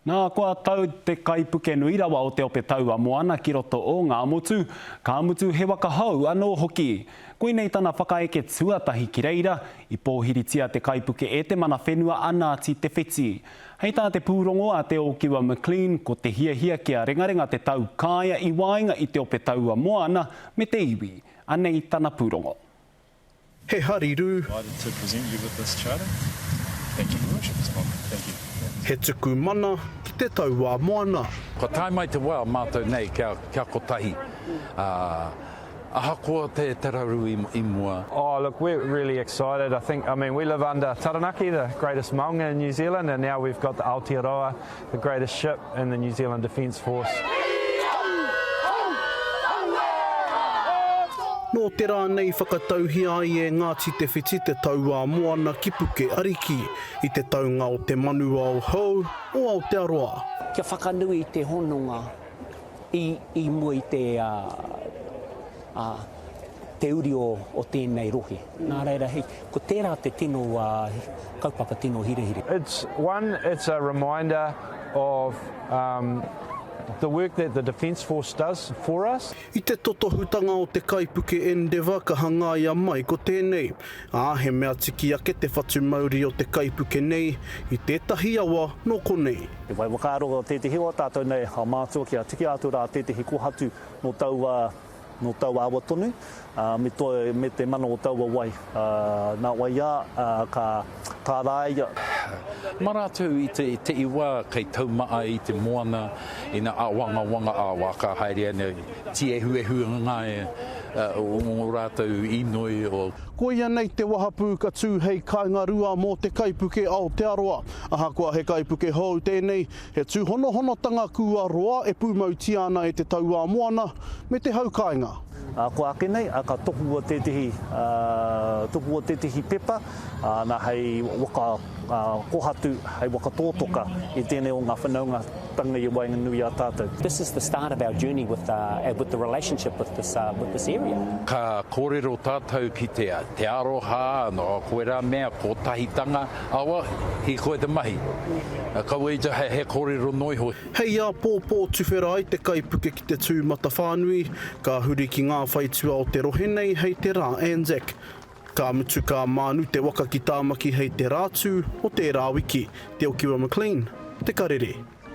Nā, kua tau te kaipuke nui rawa o Te Ope Taua Moana ki roto o Ngāmotu, ka mutu he waka hou anō hoki. Koinei tana whakaeke tuatahi ki reira, i pōhiritia te kaipuke e te mana whenua a Ngāti Te Whiti. Hei tā te pūrongo a Te Ōkiwa McLean, ko te hiahia kia rengarenga te tau kāea i waenga i Te Ope Taua Moana me te iwi. Anei tana pūrongo. He harirū. He tuku mana ki te tauā moana. Kua tae mai te wā mātou nei kia, kia kotahi, ā, ahakoa te, te raru i, i mua. Oh look we're really excited I think I mean we live under Taranaki the greatest maunga in New Zealand and now we've got the Aotearoa the greatest ship in the New Zealand Defence Force. Nō te rā nei whakatauhia ai e Ngāti Te Whiti te tauā moana ki Puke Ariki, i te taunga o te manuao hou o Aotearoa. Kia whakanui i te hononga i mua i te te uri o, o tēnei rohe. Nā reira, hei, ko tērā te tino kaupapa tino hirahira. It's one, it's a reminder of um, the work that the Defence Force does for us. I te totohutanga o te kaipuke Endeavour ka hangaia mai ko tēnei, ā, he mea tiki ake te whatu mauri o te kaipuke nei i tētahi awa nō konei. I whai whakaaro tētehi o tātou nei a mātua kia tikia atu rā tētehi kohatu nō taua nō taua awa tonu, ā, me toi, me te mana o taua wai. Ā, nā wai ā, ā, ka tāraia. Ma ratou i te, te iwa kei taumaa i te moana, ina awangawanga a waka haere ana, tiehuehu nga o ngo ratou inoi o. Koia nei te wahapū ka tū hei kāinga rua mō te kaipuke Aotearoa. Ahakoa he kaipuke hou tēnei, He tūhonohonotanga kua roa e pūmautia ana e te tauā moana me te hau kāinga. Ā, kua ake nei, ā, ka tohua tētehi, ā, tohua tētehi pepa, ā, nā, hei waka, ā, kohatu, hei waka tōtoka i tēnei o ngā whanaungatanga i waenganui i a tātou. This is the start of our journey with, with the relationship with this, with this area. Ka kōrero tātou ki te, te aroha, no, koirā mea, kotahitanga, Awa, hikoi te mahi. Kaua i te he korero noa iho. Hei āpōpō tuwhera ai te kaipuke ki te tūmatawhānui, ka huri ki ngā whaitua o te rohe nei hei te rā Anzac. Ka mutu ka mānu te waka ki Tāmaki hei te Rātū o tērā wiki. Te Okiwa McLean, Te Karere.